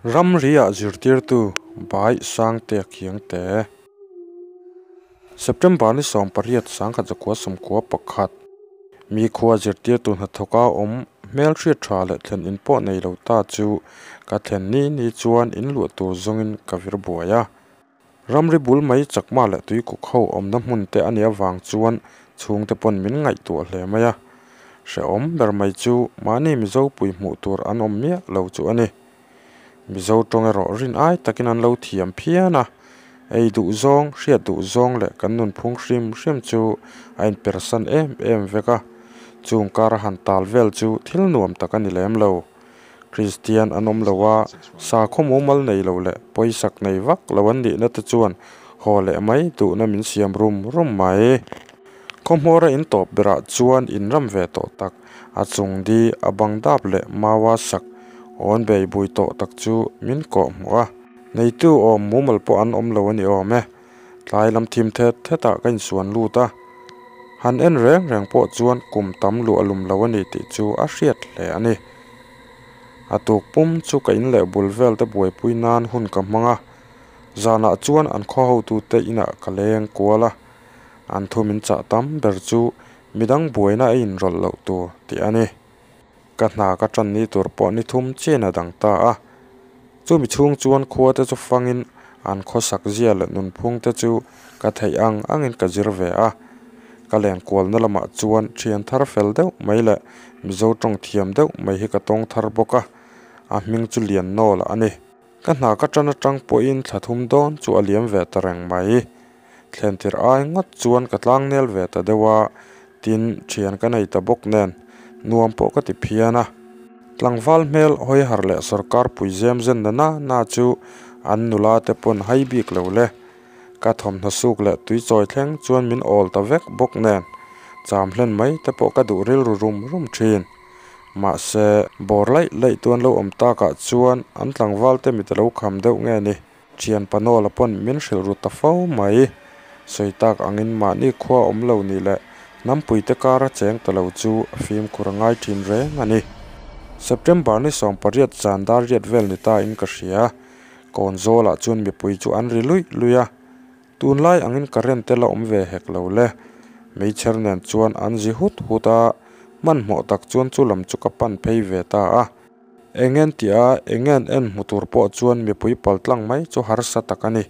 Ramri-ah zirtirtu Bai Sangtea Khiangte. September ni 18 1991 Mi khua zirtirtu hnathawka awm hmelhriat tha leh thlen in pawh nei lo ta chu ka thlen ni ni chuan in luah tur zawngin ka vir buai a. Ramri bul mai chakma leh tuikuk ho awmna hmun te a nih avang chuan chhungte pawn min ngaihtuah hle mai a. Hrehawm ber mai chu mahni Mizo pui hmuh tur an awm miah lo chu a ni. Mizo tawng erawh rin ai takin an lo thiam phian a, ei duh zawng, hriat duh zawng leh kan nunphung hrim hrim chu a inpersan em em vek a, chung kara han tal vel chu thil nuam tak a ni lem lo. Kristian an awm lo a, sakhaw mumal nei lo leh pawisak nei vak lo an nihna te chuan haw leh mai duhna min siam rum rum mai. Khawhmawra in tawp berah chuan in ram ve tawh tak, a chung di a bang dap leh maua sak awn bei bui tawh tak chu min kawh hmuh a. Neitu awm mumal pawh an awm lo a ni awm e. Tlai lam thim thet thetah ka insuan lut a, han en reng reng pawh chuan kum tam luh a lum lo a ni tih chu a hriat hle a ni. A tuk pum chu ka in leh bul vel te buaipui nan hun ka hmang a, zanah chuan an khaw hotute inah ka leng kual a. An thu min chah tam ber chu midang buaina a inrawlh loh tur tih a ni. Ka hna ka tan ni tur pawh ni thum chian a dang ta a. Chumi chhung chuan khua te chu fangin an khawsak zia leh nunphung te chu ka theih ang angin ka zir ve a. Ka len kualna lamah chuan thian thar fel deuh mai leh Mizo tawng thiam deuh mai hi ka tawng thar bawk a, a hming chu Liannawla a ni. Ka hna ka tan atang pawhin thla thum dawn chu a liam ve ta reng mai. Thlentir ai ngawt chuan ka tlangnel ve ta deuh a, tin thian ka nei ta bawk nen nuam pawh ka ti phian a. Tlangval hmel hawi har leh sawrkar pui zem zen na na na chu an nula te pawn hai bik lo le. Ka thawmhnaw suk leh tui chawi thleng chuan min awl ta vek bawk nen cham hlen mai te pawh ka duh rilru rum rum thin. Mahse, bawr laih laih tuan lo awm takah chuan an tlangval te mit a lo kham deuh nge ni? Thian Panawla pawn min hrilh ru ta fo mai. Sawi tak angin mahni khua awm lo nih leh hnampuite kara cheng ta lo chu a fimkhur a ngai thin reng a ni. September ni 18 zan dar riat vel ni ta in ka hria. Kawn zawlah chuan mipui chu an ri luih luih a. Tunlai angin current te la awm ve hek lo le. Meichher nen chuan an zi hut hut a, hmanhmawh tak chuan chu lam chu ka pan phei ve ta a. Eng en tih a, eng en en hmu tur pawh chuan mipui pal tlang mai chu harsa tak a ni.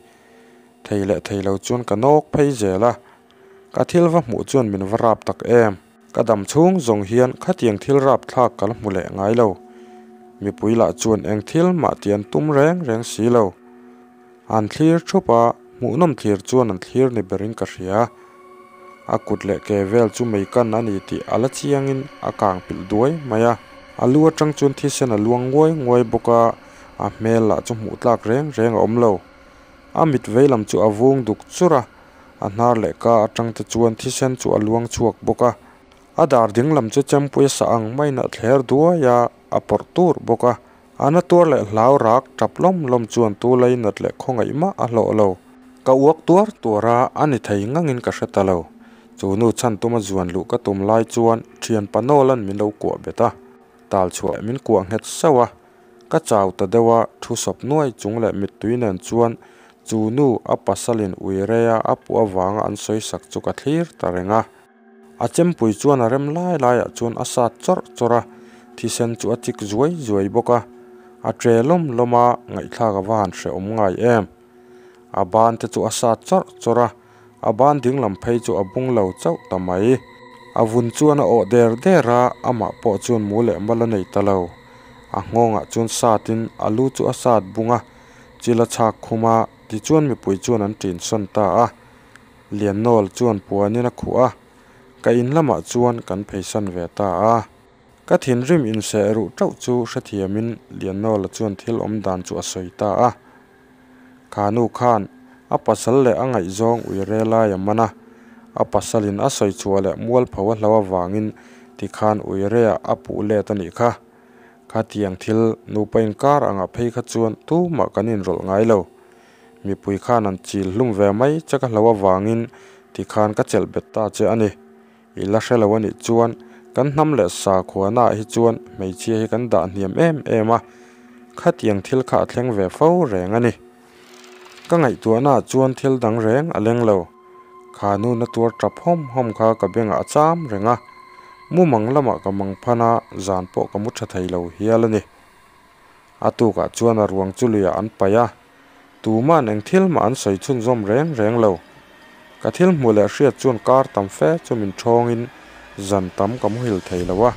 Thei leh thei lo chuan ka nawk phei zel a. Ka thil va hmuh chuan min va rap tak em. Ka dam chhung zawng hian khatiang thil rap thlak ka la hmu leh ngai lo. Mipui lah chuan eng thil mah tih an tum reng reng si lo. An thlir thup a, hmuhnawm thlir chuan an thlir ni berin ka hria. A kut leh ke vel chu mei kan a ni tih a la chiangin a kang pilh duai mai a. A lu atang chuan thisen a luang nguai nguai bawk a, a hmel lah chu hmuh tlak reng reng a awm lo. A mit vei lam chu a vung duk chur a, a hnar leh ka atang te chuan thisen chu a luang chhuak bawk a. A dar ding lam chu chempui a sah ang maiin a thler duai a, a pawrh tur bawk a. A na tuar leh hlau rak tap lawm lawm chuan tu lei nat leh khawngaih mah a hlawh lo. Ka uak tuar tuar a, a ni thei ngangin ka hre ta lo. Chu nu chhan tuma zuan luh ka tum lai chuan thian Panawla'n min lo kuah bet a, tal chhuah min kuah nghet sauh a. Ka chau ta deuh a, thu sawp nuai chung leh mittui nen chuan chu nu a pasalin uireia a puh avanga an sawi sak chu ka thlir ta reng a. A chempui chuan a rem lai laiah chuan a sat chawrh chawrh a, thisen chu a chik zuai zuai bawk a. A tre lawm lawm a, ngaihthlak a va han hrehawm ngai em. A ban te chu a sat chawrh chawrh a, a ban dinglam phei chu a bung lo chauh ta mai. A vun chuan a awh der der a, amah pawh chuan mu leh mal a nei ta lo. A nghawngah chuan satin a lu chu a sat bung a, chil a chhak khum a, tichuan mipui chuan an ṭin sawn ta a. Liannawl chuan puanin a khuh a, ka in lamah chuan kan pheisan ve ta a. Ka thinrim inseh ruh tauh chu hrethiamin Liannawla chuan thil awm dan chu a sawi ta a. Kha nu khan a pasal leh a ngaihzawng uire lai a man a, a pasalin a sawi chhuah leh mualpho a hlo avangin tikhan uireah a puh let a nih kha. Khatiang thil nupa inkar angah phei kha chuan tumah kan inrawlh ngai lo. Mipui khan an chil hlum ve mai che ka hlo avangin tikhan ka chelh bet ta che a ni. I la hre lo a nih chuan kan hnam leh sakhuanaah hi chuan hmeichhia hi kan dah hniam em em a. Khatiang thil kha a thleng ve fo reng a ni. Ka ngaihtuahnaah chuan thil dang reng a leng lo. Kha nu na tuar tap hawm hawm kha ka bengah a cham reng a, mumang lamah ka mang phan a, zan pawh ka mu tha thei lo hial a ni. A tukah chuan a ruang chu luiah an paih a, tuma'n eng thil mah an sawi chhunzawm reng reng lo. Ka thil hmuh leh hriat chuan kar tam fe chu min thawngin zan tam ka muhil thei lo a,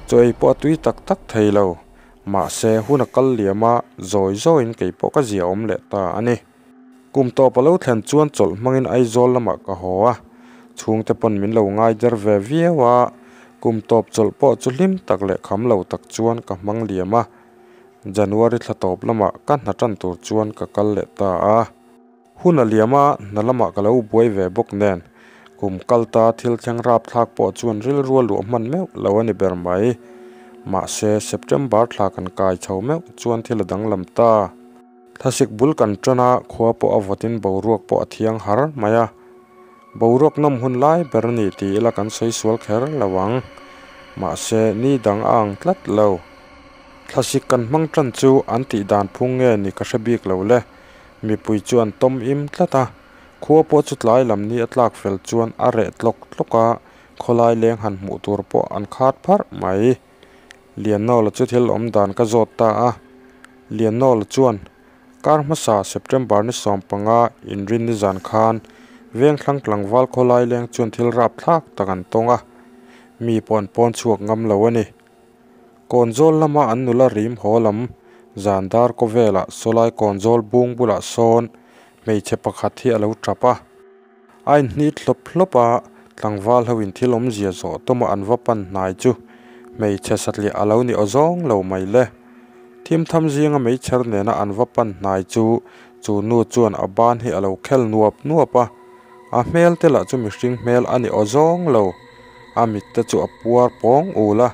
chaw ei pawh a tui tak tak thei lo. Mahse, hun a kal liam a, zawi zawiin kei pawh ka zia awm leh ta a ni. Kum tawp a lo thlen chuan chawlh hmangin Aizawl lamah ka haw a, chhungte pawn min lo ngai der ve viau a, kum tawp chawlh pawh chu hlim tak leh kham lo tak chuan ka hmang liam a, January thla tawp lamah ka hna tan tur chuan ka kal leh ta a. Hun a liam a, hna lamah ka lo buai ve bawk nen, kum kal ta thil thleng rap thlak pawh chuan rilru a luah hman meuh lo a ni ber mai. Mahse, September thla kan kai chho meuh chuan thil a danglam ta. Thlasik bul kan tan a, khua pawh a vawtin boruak pawh a thiang har mai a. Boruak nawm hun lai ber a ni ti ila kan sawi sual kher lo ang. Mahse, ni dang a ang tlat lo. Thlasik kan hmang tan chu an tih dan phung nge ni ka hre bik lo le. Mipui chu an tawm im tlat a, khua pawh chu tlai lam ni a tlak fel chuan a reh tlawk tlawk a, khawlai leng han hmuh tur pawh an khat pharh mai. Liannawla chu thil awm dan ka zawt ta a, Liannawla chuan, Kar hmasa September ni 15 inrin nizan khan Vengthlang tlangval khawlai leng chuan thil rapthlak tak an tawng a, mi pawh an pawn chhuak ngam lo a ni. Kawnzawl lama an nula rim haw lam zan dar kaw velah sawlai kawnzawl bung bulah sawn hmeichhe pakhat hi a lo tap a. A inhnit hlawp hlawp a, tlangval ho in thil awmzia zawh tawma an va pan hnai chu hmeichhe satliah a lo ni aw zawng lo mai le. Thimtham zinga meichher nena an va pan hnai chu chu nu chuan a ban hi a lo khel nuap nuap a, a hmel te lah chu mihring hmel a ni aw zawng lo. A mit te chu a puar pawng ul a,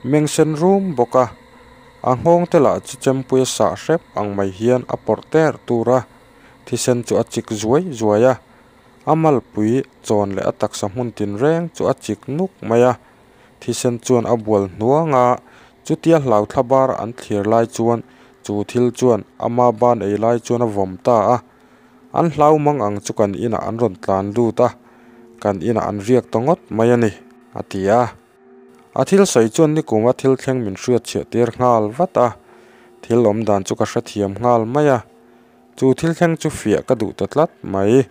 meng sen rum bawk a. A nghawng te lah chu chempui a sah hrep ang mai hian a pawrh ter tur a, thisen chu a chik zuai zuai a. A malpui chawn leh a taksa hmun tinreng chu a chik nuk mai a, thisen chuan a bual hnuang a, chutia hlau thla bar an thlir lai chuan chu thil chuan ama ban ei lai chuan a vawm ta a. An hlau mang ang chu kan inah an rawn tlan lut a, kan inah an riak ta ngawt mai a ni, a ti a. A thil sawi chuan nikuma thil thleng min hriat chhiah tir nghal vat a, thil awm dan chu ka hrethiam nghal mai a. Chu thil thleng chu fiah ka duh ta tlat mai.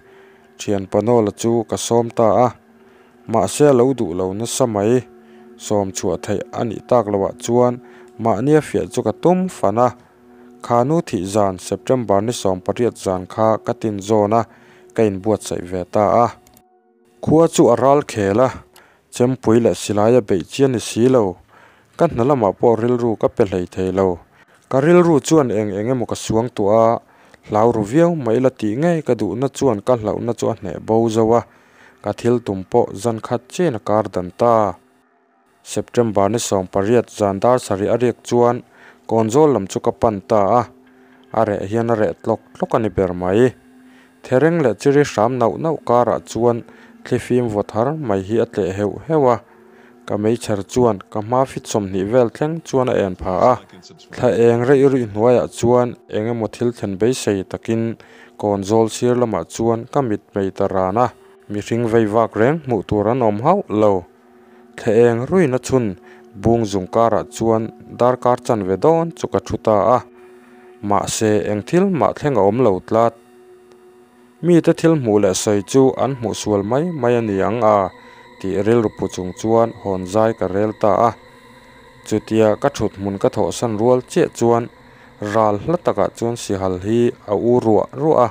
Thian Panawla chu ka sawm ta a, mahse a lo duh lo nasa mai. Sawm chhuah theih a nih tak loah chuan mahnia fiah chu ka tum fan a. Kha nu thih zan September ni 18 zan kha ka tin zawn a, ka inbuatsaih ve ta a. Khua chu a ral khel a, chempui leh silai a beih chian ni si lo. Ka hna lamah pawh rilru ka pe hlei thei lo. Ka rilru chuan eng eng emaw ka suang tuah a, hlau ru viau mai la tih ngei ka duhna chuan ka hlauhna chu a hneh bo zo a, ka thil tum pawh zan khat chian a kar dan ta. September ni 18 zan dar sarih a riak chuan kawnzawl lam chu ka pan ta a, a reh hian a reh tlawk tlawk a ni ber mai. Thereng leh chiri hram nauh nauh karah chuan thlifim vaw thar mai hi a tleh heuh heuh a, ka meichher chuan ka hma fit 20 vel thleng chuan a en pha a. Thla eng reih ruih hnuaiah chuan eng emaw thil thlen beisei takin kawnzawl sir lamah chuan ka mit mei ta ran a, mihring vei vak reng hmuh tur an awm hauh lo. Thla eng ruina chhun bung zung karah chuan darkar chanve dawn chu ka thu ta a, mahse eng thil mah thleng a awm lo tlat. Mite thil hmuh leh sawi chu an hmuh sual mai mai a ni ang a tih rilru pu chung chuan hawn zai ka rel ta a. Chutia ka thut hmun ka thawhsan rual chiah chuan ral hla takah chuan sihal hi a u ruah ruah a.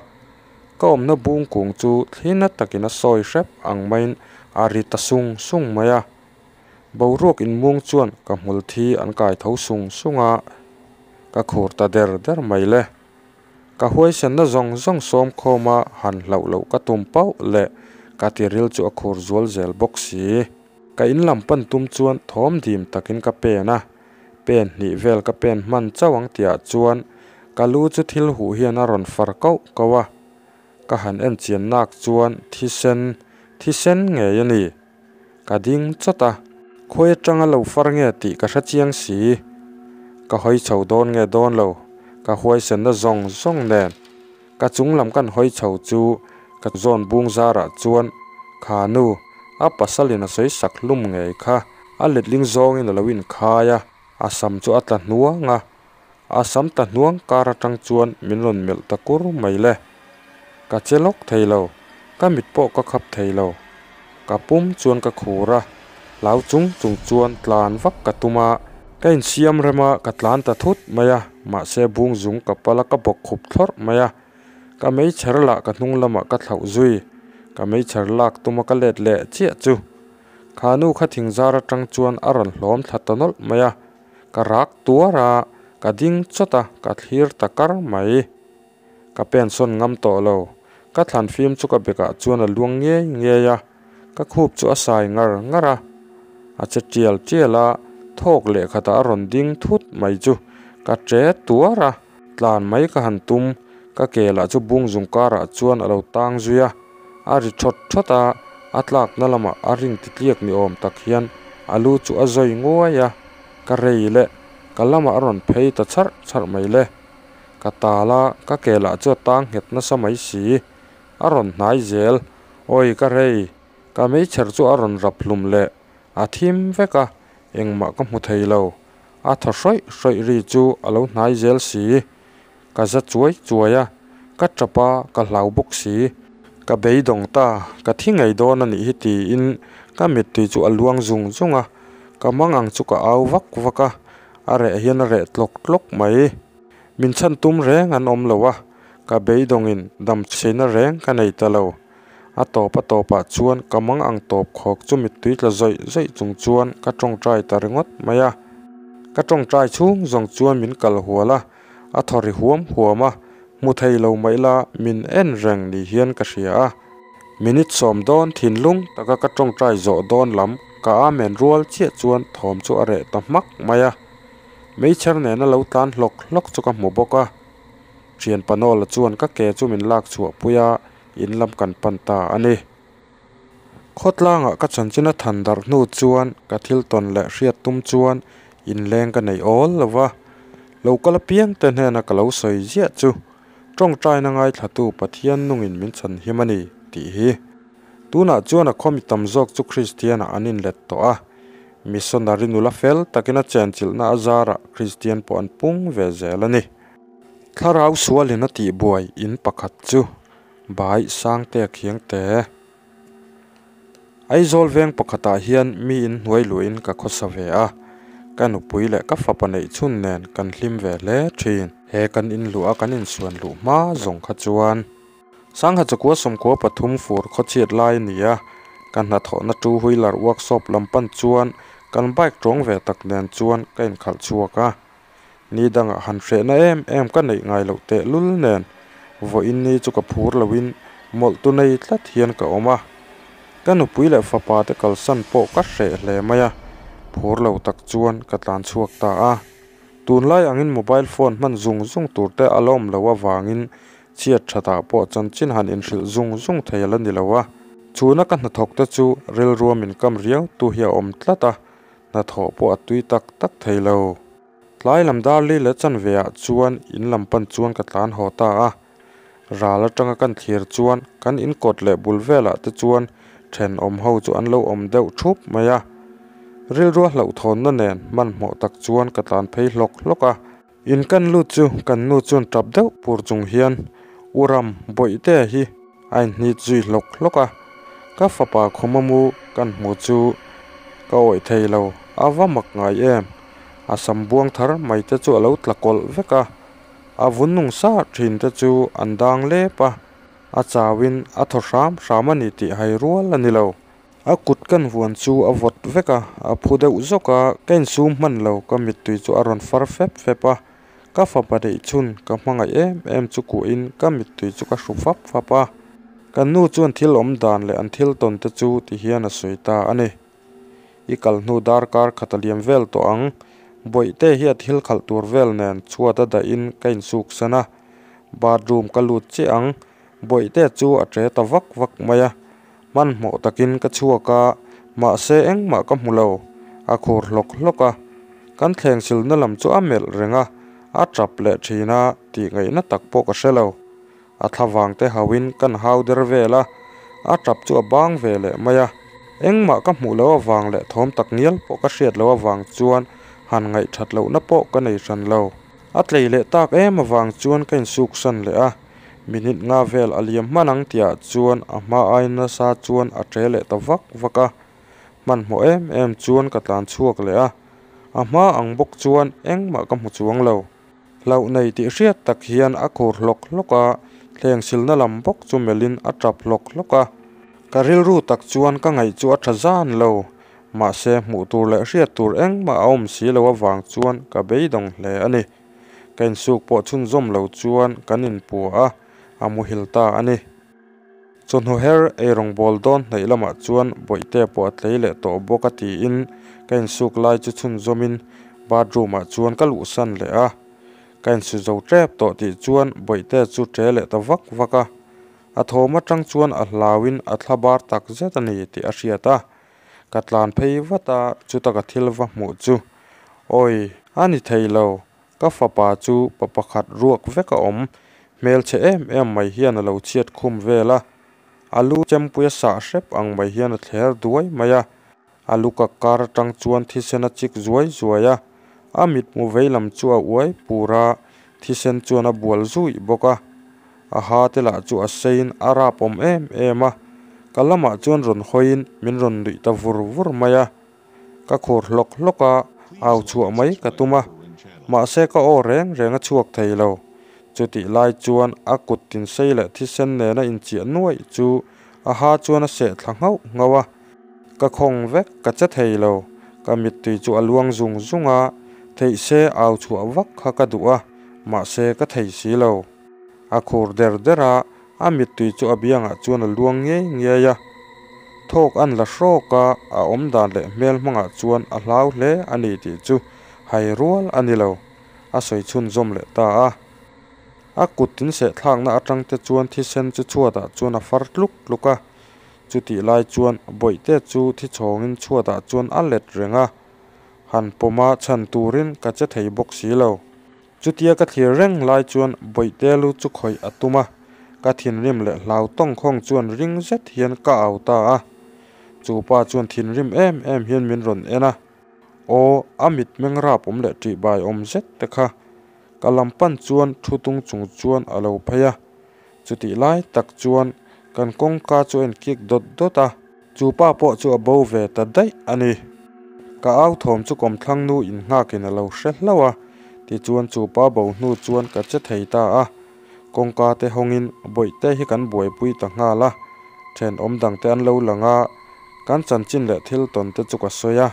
Ka awmna bung kung chu thli na takin a sawi hrep ang maiin a ri ta sung sung mai a. Boruak inmung chuan ka hmul thi an kai tho sung sung a, ka khur ta der der mai le. Ka huaisenna zawng zawng sawm khawma han hlauh loh ka tum pauh leh ka tiril chu a khur zual zel bawk si. Ka in lam pan tum chuan thawm dim takin ka pen a, pen hnih vel ka pen hman chauh ang tihah chuan ka lu chu thil huh hian a rawn far kauh kauh a, ka han en chian nak chuan thisen, thisen ngei a ni. Ka ding chawt a, khawi atanga lo far nge tih ka hre chiang si. Ka hawi chho dawn nge dawn lo. Ka huaisenna zawng zawng nen ka chung lam kan hawi chho chu ka zawn bung zarah chuan kha nu a pasalin a sawi sak hlum ngei kha a letling zawngin a lo inkhai a, a sam chu a tla hnuang a, a sam tla hnuang kar atang chuan min rawn melh ta kur mai le. Ka che lawk thei lo, ka mit pawh ka khap thei lo. Ka pum chuan ka khur a, hlau chung chung chuan tlan vak ka tum a, ka insiam rem a, ka tlan ta thut mai a, mahse bung zung ka pal a ka bawk khup thlawrh mai a, ka meichher lah ka hnung lamah ka thlauh zui, ka meichher lak tum a ka let leh chiah chu kha nu kha thing zar atang chuan a rawn hlawm thla ta nawlh mai a, ka rak tuar a, ka ding chawt a, ka thlir ta kar mai. Ka pensawn ngam tawh lo. Ka thlan fim chu ka bekah chuan a luang ngei ngei a, ka khup chu a sai ngar ngar a. A che tial tial a, thawk leh khatah a rawn ding thut mai chu ka che tuar a, tlan mai ka han tum. Ka ke lah chu bung zung karah chuan a lo tang zui a, a ri thawt thawt a, a tlakna lamah a ring titliak ni awm tak hian a lu chu a zawi nguai a, ka rei leh ka lamah a rawn phei ta chharh chharh mai le. Ka tal a, ka ke lah chu a tang nghet nasa mai si. A rawn hnai zel. Awi ka rei. Ka meichher chu a rawn rap hlum leh. A thim vek a, engmah ka hmu thei lo. A thaw hrawih hrawih ri chu a lo hnai zel si. Ka za chuai chuai a, ka tap a, ka hlau bawk si. Ka beidawng ta, ka thi ngei dawn a nih hi tiin ka mittui chu a luang zung zung a. Ka mangang chu ka au vak vak a, a reh hian a reh tlawk tlawk mai. Min chhan tum reng an awm lo a, ka beidawngin damchheina reng ka nei ta lo. A tawp a tawpah chuan ka mang ang tawp khawk chu mittui tla zawih zawih chung chuan ka tawngtai ta ringawt mai a. Ka tawngtai chhung zawng chuan min kal hual a, a thaw ri huam huam a, hmu thei lo mai la min en reng ni hian ka hria a. Minute sawm dawn thinlung taka ka tawngtai zawh dawn lam ka amen rual chiah chuan thawm chu a reh ta hmak mai a. Meichher nena lo tlan hlawk hlawk chu ka hmu bawk a. Thian Panawla chuan ka ke chu min lak chhuah pui a, in lam kan pan ta a ni. Khawtlangah ka chanchin a than darh hnu chuan ka thil tawn leh hriat tum chuan inleng ka nei awl lo va. Lo kal apiang te hnena ka lo sawi ziah chu tawngtaina ngaithlatu Pathian nungin min chhan him a ni tih hi. Tunah chuan a khaw mi tam zawk chu Kristianah an inlet tawh a, missionary nula fel takin a chenchilhna a zarah Kristian pawh an pung ve zel a ni. Thlarau sualin a tihbuai in pakhat chu Bai Sangtea Khiangte. Aizawl veng pakhatah hian mi in hnuai luahin ka khawsa ve a, ka nupui leh ka fapa neih chhun nen kan hlim ve hle thin. He kan inluah a kan insuan luh hma zawng kha chuan. Sangha chakua sawmkua pathum fur khawchhiat lai a ni a, ka hnathawhna two wheeler workshop lam pan chuan kan bike tawng ve tak nen chuan ka inkhalh chhuak a. Ni dangah han hrehna em em ka neih ngai loh tehlul nen vawiin ni chu ka phur loin mawlh tu nei tlat hian ka awm a. Ka nupui leh fapa te kalsan pawh ka hreh hle mai a, phur lo tak chuan ka tlan chhuak ta a. Tunlai angin mobile phone hman zung zung tur te a la awm loh avangin Chhiat thatah pawh chanchin han inhrilh zung zung thei a la ni lo a, chhuna ka hnathawk te chu rilrua min kam riau tu hi a awm tlat a, hnathawh pawh a tui tak tak thei lo. Tlai lam darli leh chanve ah chuan in lam pan chuan ka tlan haw ta a, ral atanga kan thlir chuan kan inkawt leh bul velah te chuan thenawm ho chu an lo awm deuh thup mai a, rilrua hlauhthawnna nen hmanhmawh tak chuan ka tlan phei hlawk hlawk a. In kan lut chu kan nu chuan tap deuh pur chung hian U Ram Bawihtea hi a inhnit zui hlawk hlawk a, ka fapa khuma mu kan hmu chu ka awih thei lo, a va mak ngai em? A sam buang thar mai te chu a lo tla kawlh vek a, a vun nung sa thin te chu an dang lep a, a chauin a thaw hram hram a ni tih hai rual a ni lo. A kut kan vuan chu a vawt vek a, a phu deuh zawk a, ka insum hman lo, ka mittui chu a rawn far fep fep a, ka fapa neih chhun ka hmangaih em em chu kuahin ka mittui chu ka hru fap fap a, kan nu chuan thil awm dan leh an thil tawn te chu ti hian a sawi ta a ni. I kal hnu darkar khat a liam vel tawh ang, Bawihte hi a thil khalh tur vel nen chhuat a dahin ka insuk san a, bathroom ka lut chiah ang, Bawihte chu a che ta vak vak mai a, Hmanhmawh takin ka chhuak a, mahse engmah ka hmu lo. A khur hlawk hlawk a. Kan thleng silna lam chu a melh reng a, A tap leh thin a, tih ngaihna tak pawh ka hre lo. A thlavang te hauhin kan hau der vel a, a tap chu a bang ve leh mai a. Engmah ka hmuh loh avang leh thawm tak ngial pawh ka hriat loh avang chuan han ngaihthat lohna pawh ka nei hran lo. A tlei leh tak em avang chuan ka insuksan leh a, minute nga vel a liam hman ang tihah chuan a hma aia nasa chuan a ṭe leh ta vak vak a. Hmanhmawh em em chuan ka tlan chhuak leh a, a hma ang bawk chuan engmah ka hmu chuang lo. Hlauh nei tih hriat tak hian a khur hlawk hlawk a, thleng silna lam bawk chu melhin a tap hlawk hlawk a. Ka rilru tak chuan ka ngaih chu a tha zan lo, mahse hmuh tur leh hriat tur engmah a awm si lo avang chuan ka beidawng hle a ni. Ka insuk pawh chhunzawm lo chuan kan inpua a, a muhil ta a ni. Chawhnu her eirawng bawl dawn hnaih lamah chuan bawihte pawh a tlei leh tawh bawk a tiin ka insuk lai chu chhunzawmin bathroom ah chuan ka luhsan leh a. Ka insu zo tep tawh tih chuan bawihte chu ṭe leh ta vak vak a. A thawm atang chuan a hlauin a thla bar tak zet a ni tih a hriat a. Ka tlan phei vat a, chuta ka thil va hmuh chu, Awi, a ni thei lo, Ka fapa chu pa pakhat ruak vek a awm, hmelchhe em em mai hian a lo chhiat khum vel a, a lu chempui a sah hrep ang mai hian a thler duai mai a, a lu ka kar atang chuan thisen a chik zuai zuai a, a mitmu vei lam chu a uai pur a, thisen chuan a bual zuih bawk a, a ha te lah chu a seiin a rap awm em em a, ka lamah chuan rawn hawiin min rawn nuih ta vur vur mai a. Ka khur hlawk hlawk a, au chhuah mai ka tum a, mahse ka aw reng reng a chhuak thei lo. Chutih lai chuan a kut tinsei leh thisen nena inchiah nuaih chu a ha chuan a seh thla nghauh nghauh a. Ka khawng vek ka che thei lo, ka mittui chu a luang zung zung a, theih se au chhuah vak kha ka duh a, mahse ka thei si lo. A khur der der a, A mittui chu a biangah chuan a luang ngei ngei a, thawk an la hrawk a, a awm dan leh hmel hmangah chuan a hlau hle a ni tih chu hai rual a ni lo, a sawi chhunzawm leh ta a. A kut tin sehthlakna atang te chuan thisen chu chhuatah chuan a far tluk tluk a, chutih lai chuan bawihte chu thi chhawngin chhuatah chuan a let reng a, han pawma chhan turin ka che thei bawk si lo. Chutia ka thlir reng lai chuan Bawihte lu chu khawih a tum a, ka thinrim leh hlau tawng khawng chuan ring zet hian ka au ta a. Chu pa chuan thinrim em em hian min rawn en a, Aw, a mitmeng rap awm leh ṭih bai awm zet te kha. Ka lam pan chuan thu tung chung chuan a lo phei a. Chutih lai tak chuan kan kawngka chu a inkik dawt dawt a, chu pa pawh chu a bo ve ta daih a ni. Ka au thawm chu kawmthlang nu innghakin a lo hre hlauh a, tichuan chu pa bo hnu chuan ka che thei ta a. Kawngka te hawngin bawihte hi kan buaipui ta nghal a, thenawm dangte an lo lang a, kan chanchin leh thil tawn te chu ka sawi a.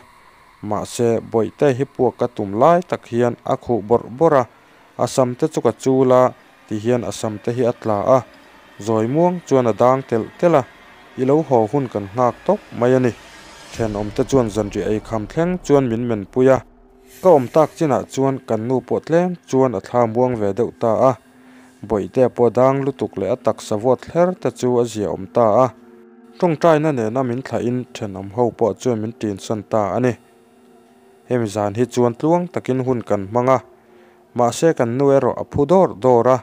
Mahse, bawihte hi puak ka tum lai tak hian a khuh bawrh bawrh a, a sam te chu ka chul a, Ti hian a sam te hi a tla a, zawi muang chuan a dang telh telh a, i lo haw hun kan nghak tawp mai a ni. Thenawm te chuan zanriah ei kham thleng chuan min men pui a, ka awm tak chinah chuan kan nu pawh tlem chuan a thla muang ve deuh ta a, bawihte pawh dang lutuk leh a taksa vawt hler te chu a zia awm ta a, tawngtaina nena min thlahin thenawm ho pawh chuan min tinsan ta a ni. Hemi zan hi chuan tluang takin hun kan hmang a, Mahse kan nu erawh a phu dawr dawr a,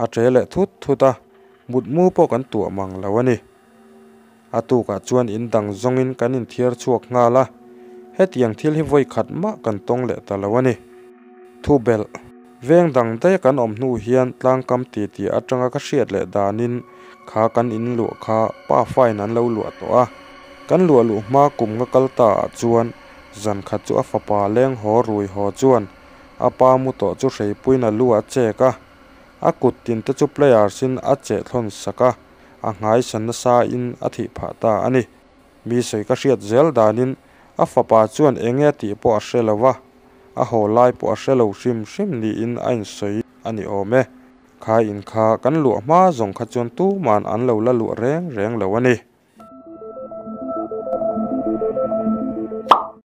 a ṭe leh thut thut a, mutmu pawh kan tuah mang lo a ni. A tukah chuan in dang zawngin kan inthiar chhuak nghal a, hetiang thil hi vawi khat mah kan tawng leh ta lo a ni. Thu belh, veng dang daih kan awm hnu hian tlangkam titi atanga ka hriat leh danin kha kan in luah kha pa fain an lo luah tawh a, kan luah luh hma kum nga kal ta ah chuan zan khat chu a fapa leng haw rui haw chuan A pa mu tawh chu hreipuiin a lu a chek a, a kut tin te chu players in a cheh thlawn sak a, a nghaisan nasa in a thih phah ta a ni. Mi sawi ka hriat zel danin a fapa chuan eng nge tih pawh a hre lo a, a haw lai pawh a hre lo hrim hrim niin a insawi a ni awm e. Kha in kha kan luah hma zawng kha chuan tuman an lo la luah reng reng lo a ni.